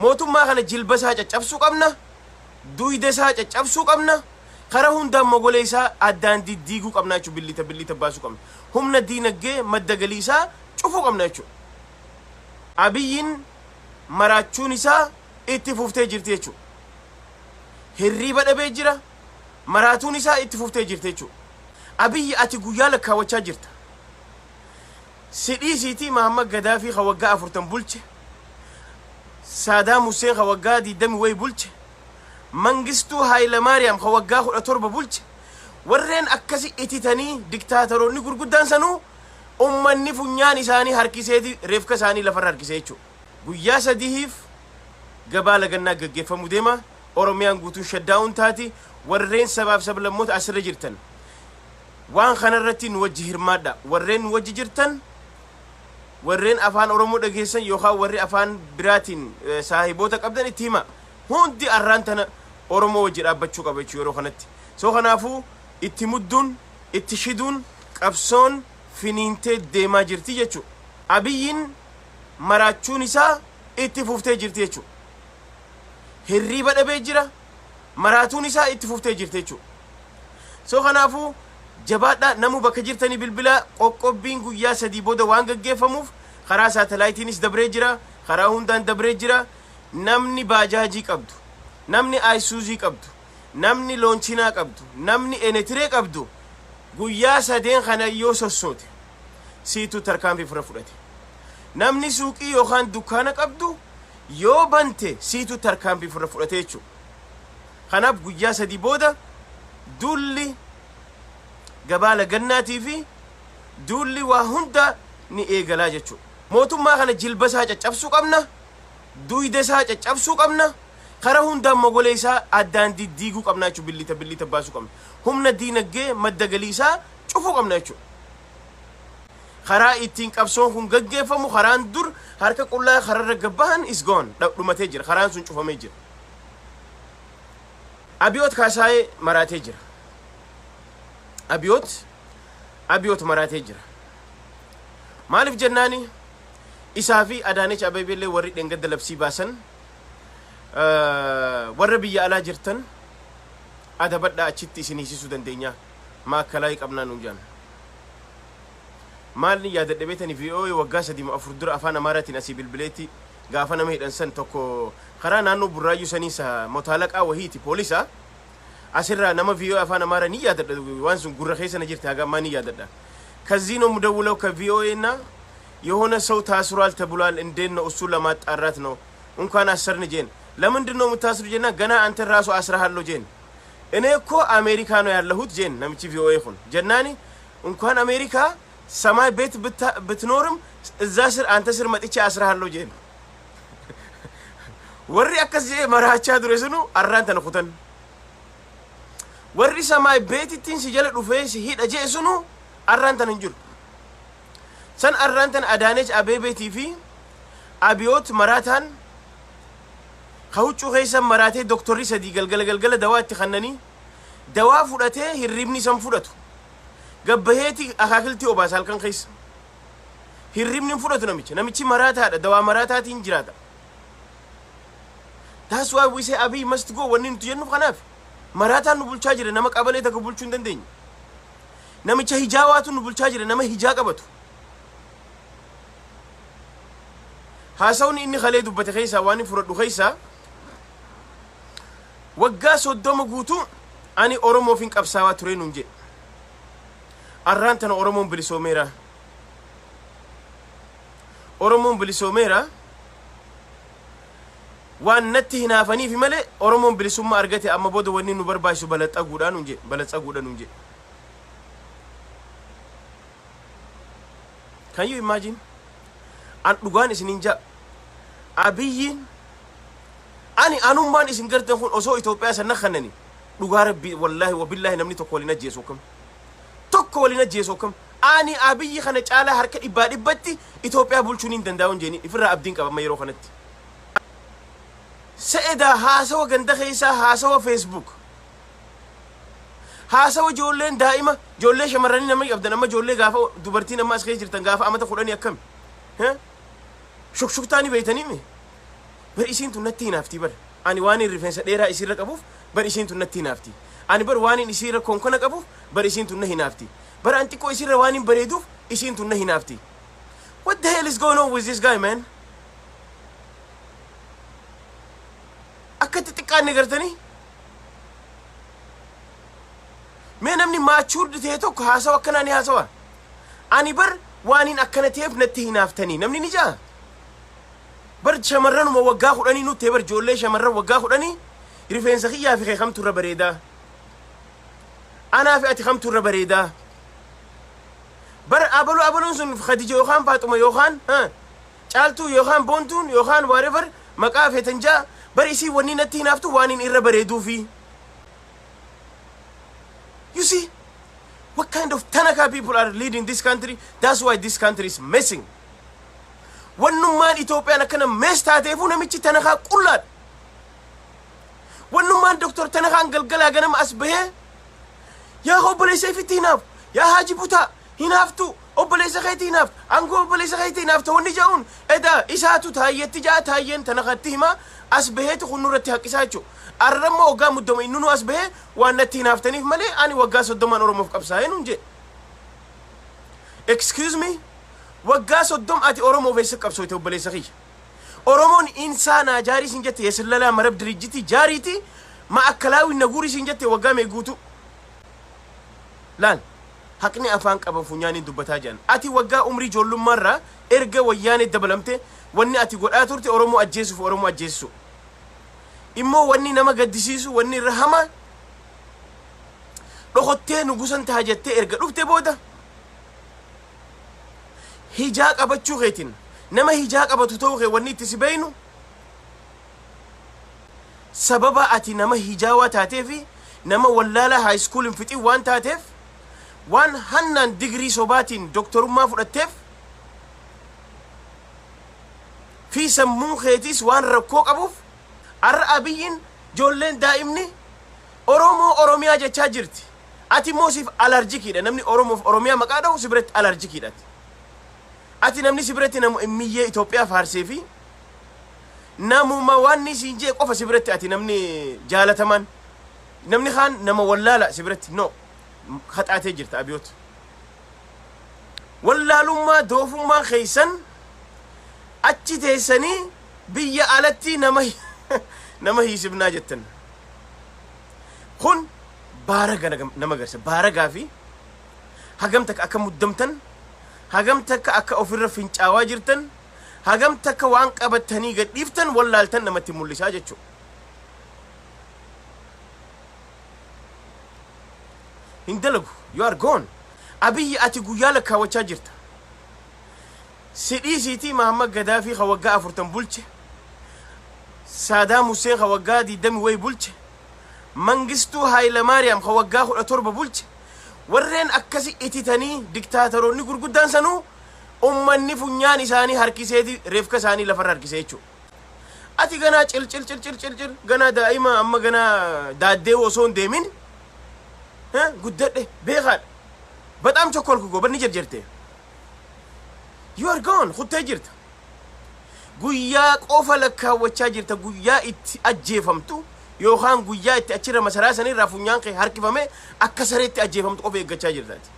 Mootummaa kana jilba isaa caccabsuu qabna, duyda isaa caccabsuu qabna, karaa hundaan mogolee isaa addaan diddiiguu qabna jechuudha, billita billita baasuu qabna. Humna diinagdee madda galii isaa cufuu qabna jechuudha. Abiyyiin maraachuun isaa itti fuftee jirti jechuudha. Hirriiba dhabee jira, maraatuun isaa itti fuftee jirti jechuudha. Abiyyi, ati guyyaa lakkaawwachaa jirta. Si dhiisiitii Mahammad Gadaafii ka waggaa 40 bulche, Saadaam Husseen ka waggaa 20 wayi bulche, Mangistuu Haayilamaariyaam ka waggaa 17 bulche, warreen akkasi ititanii diktaataroonni gurguddaan sanuu ummanni funyaan isaanii harkiseeti reefka isaanii lafarra harkise jechuudha. Guyyaa sadihiif gabaa lagannaa gaggeeffamuu deema. Oromiyaan guutuun shutdown taati. Warreen sabaaf sablammoota asirra jirtan waan kanarratti nu wajji hirmaadha. Warreen nu wajji jirtan, warreen afaan Oromoo dhageessan yookaan warri afaan biraatiin saahiboota qabdan itti hima. Hundi arraan tana Oromoo wajji dhaabbachuu qaba jechuudha yeroo kanatti. So kanaafuu itti mudduun, itti shiduun, qabsoon finiintee deemaa jirti jechuudha. Abiyyiin maraachuun isaa itti fuftee jirti jechuudha. Hirriiba dhabee jira, maraatuun isaa itti fuftee jirti jechuudha. So kanaafuu jabaadhaa, namu bakka jirtanii bilbilaa. Qoqqobbiin guyyaa 3 booda waan gaggeeffamuuf karaa saatalaayitiinis dabree jira, karaa hundaan dabree jira. Namni baajaajii qabdu, namni Ayisuuzii qabdu, namni loonchinaa qabdu, namni enetiree qabdu guyyaa sadeen kana yoo sossoote siitu tarkaanfii fura fudhate. Namni suuqii yookaan dukkaana qabdu yoo bante siitu tarkaanfii fura fudhate jechuudha. Kanaaf guyyaa 3 booda duulli gabaa lagannaatii fi duulli waa hunda ni eegalaa jechuudha. Mootummaa kana jilba isaa caccabsuu qabna, duyda isaa caccabsuu qabna, karaa hundaan mogolee isaa addaan diddiiguu qabna jechuudha, billita billita baasuu qabna. Humna diinagdee madda galii isaa cufuu qabna jechuudha. Karaa ittiin qabsoon kun gaggeeffamu, karaan dur harka qullaa kararra gabbahan is gone, dhumatee jira, karaan sun cufamee jira. Abiyoot Kaasaayee maraatee jira. Abiyoot maraatee jira. Maaliif jennaani, isaa fi Adaanech Abeebeellee warri dheengadda labsii baasan, warra biyya alaa jirtan adabadhaa, achitti isin hiisisuu dandeenya, maakkalaayii qabnaa nuun jaan. Maal ni yaadadhe beetani? VOA waggaa 3 moo 4 dura afaan Amaaraatiin asii bilbileetti gaafa nama hidhan san tokko karaa naannoo Burraayyuu sanii sa motaalaqaa wahiiti, poolisa asirraa nama VOA afaan Amaaraa ni yaadadha. Waan sun gurra keessa na jirti, haga ammaa ni yaadadha. ከዚህ ነው የምደውለው ከቪኦኤ እና የሆነ ሰው ታስሯል ተብሏል። እንዴት ነው? እሱ ለማጣራት ነው። እንኳን አሰርን ጄን። ለምንድን ነው የምታስሩ ጄና ገና አንተን ራሱ አስረሃለሁ ጄን። እኔ እኮ አሜሪካ ነው ያለሁት ጄን namichi VOA kun jennaani እንኳን አሜሪካ ሰማይ ቤት ብትኖርም እዛ ስር አንተ ስር መጥቼ አስረሃለሁ ጄን። Warri akkas jedhee maraachaa ture sunu arraan tana kutan. Warri samaay beetittiin si jala dhufee si hidha jee sunu arraan tana hin jiru. San arraan tana Adaanech Abeebeetii fi Abiyoot maraataan ka huccuu keessa maraatee, doktorri sadii galgala galgala dawaa itti kannanii dawaa fudhatee hirribni san fudhatu gabbaheeti akaakiltii obaasa halkan keessa hirribni hin fudhatu. Namichi maraataadha, dawaa maraataatiin jiraata. That's why we say Abiy must go. Wanni nuti jennuuf kanaaf. Maraataan nu bulchaa jira, nama qabalee takka bulchuu hin dandeenye. Namicha hijaawaatu nu bulchaa jira, nama hijaa qabatu. Haasawni inni kalee dubbate keessaa waan inni fudhadhu keessaa, waggaa 30 guutuu ani Oromoof hin qabsaawaa ture nuun jedhe. Arraan tana Oromoon bilisoomeera. Oromoon bilisoomeera. Waan natti hinaafaniif malee Oromoon bilisummaa argate, amma booda wanni nu barbaachisu balaxaguudha nuun jedhe, balatsaguudha nuun jedhe. Can you imagine? An dhugaan isinin jaa. Abiyyiin ani anummaan isin gartan kun osoo Itoophiyaa sana kannani, dhugaa rabbii, wallaahi wabillaahi, namni tokko waliin ajjeesu akkam, tokko waliin ajjeesu akkam. Ani Abiyyi kana caalaa harka dhibbaa dhibbatti Itoophiyaa bulchuun hin danda'u jeeni ifirraa abdiin qaba amma yeroo kanatti. Se'edaa haasawa ganda keessaa, haasawa Facebook, haasawa ijoolleen daa'ima, ijoollee shamarranii nama qabdan, amma ijoollee gaafa dubartiin amma as keessa jirtan gaafa amata 10 akkami shukshuktaa ni beeytanii mi? Bar isiin tun natti hinaaftii bar. Ani waan hin rifeensa dheeraa isiirra qabuuf bar isiin tun natti hinaafti. Ani bar waan hin isiirra konkona qabuuf bar isiin tun na hinaafti. Bar an xiqqoo isiirra waan hin bareeduuf isiin tun na hinaafti. What the hell is going on with this guy, man? Akkatti xiqqaanne gartanii? Mee namni matured ta'e tokko haasawa akkanaa ni haasawa? Ani bar waan hin akkana ta'eef natti hinaaftanii namni ni ja'a. Bar shamarranuma waggaa 10 nutti bar ijoollee shamarran waggaa 10 rifeensa kiyyaa fi kee kamtu irra bareedaa? Anaa fi ati kamtu irra bareedaa? Bar abaluu abaluun sun Khadija yookaan Faaxuma yookaan Caaltuu yookaan Boontuun yookaan whatever maqaa feetan ja'a, bar isii wanni natti hinaaftu waan hin irra bareeduufi. You see what kind of Tanaka people are leading this country? That's why this country is messing. Wannummaan Itoophiyaan akkana mess taateefuu namichi Tanakaa qullaadha. Wannummaan Doktor Tanakaan galgalaa ganama as bahee yaa obboleessa ifitti hinaaf, yaa haaji butaa hinaaftu, obboleessa keetii hinaaftu, aangoo obboleessa keetii hinaaftu wanni ja'uun edaa isaatu Taayyetti ja'a, Taayyeen Tanakaatti himaa as baheetu kun nurratti haqqisaa jechuudha. Arrammoo waggaa muddama inni nu as bahee waan natti hinaaftaniif malee ani waggaa 30n Oromoof qabsaa'ee nuun jedhe. Excuse me, waggaa 30 ati Oromoof eessa qabsoote, obboleessa kiyya? Oromoon insaanaa jaarii siin jette, የስለላ መረብ ድርጅት jaariiti ma'akkalaawii naguurii siin jette waggaa mee guutuu. Laal, haqni afaan qaban funyaaniin dubbataa jiran. Ati waggaa umrii ijoollummaarraa erga Wayyaanee dabalamte wanni ati godhaa turte Oromoo ajjeesuuf Oromoo ajjeesisu. Immoo wanni nama gaddisiisu, wanni irra hamaa, dhokottee nugusan taha jettee erga dhufte booda hijaa qabachuu keetiin nama hijaa qabatu ta'uu kee wanni itti si beeynu, sababa ati nama hijaawaa taatee fi nama wallaalaa high school hin fixin waan taateef, waan hannaan digirii sobaatiin doktorummaa fudhatteef fi sammuun keetiis waan rakkoo qabuuf, arra Abiyyiin ijoolleen daa'imni Oromoo Oromiyaa jechaa jirti. Ati immoo siif allergiciidha. Namni Oromoof Oromiyaa maqaa dha'u si biratti allergiciidha. Ati namni si biratti namu miyyee Itoophiyaa faarsee fi namuma waan siin jee qofa si biratti ati namni jaalataman. Namni kaan nama wallaala si biratti no haxaatee jirta, Abiyoot. Wallaalummaa doofummaa keeysan achi teessanii biyya alatti nama hiisibnaa jettan. Kun baaraga nama garsa baaragaa fi hagam takka akka muddamtan, hagam takka akka ofirra fincaawaa jirtan, hagam takka waan qabattanii gadhiiftan wallaaltan namatti mul'isaa jechuudha. Hin dalagu, you are gone. Abiyyi, ati guyyaa lakkaawwachaa jirta. Sidhii siitii Mahammad Gadaafii ka waggaa 40 bulche, Saadaam Hussein ka waggaa 20 wayi bulche, Mangistuu Haayilamaariyaam ka waggaa 17 bulche, warreen akkasi ititanii diktaatoroonni gurguddaan sanuu ummanni funyaan isaanii harkiseeti reefka isaanii lafarra harkisee jechuudha. Ati ganaa cil cil cil cil cil cil ganaa daa'ima amma ganaa daaddee osoo hin deemin guddadhe beekaadha. በጣም ቸኮልኩ gobanni jarjarte. You are gone, kuttee jirta. Guyyaa qofa lakkaawwachaa jirta, guyyaa itti ajjeefamtu yookaan guyyaa itti achirra masaraa sanirraa funyaan kee harkifame akka sareetti ajjeefamtu qofa eeggachaa jirtaati.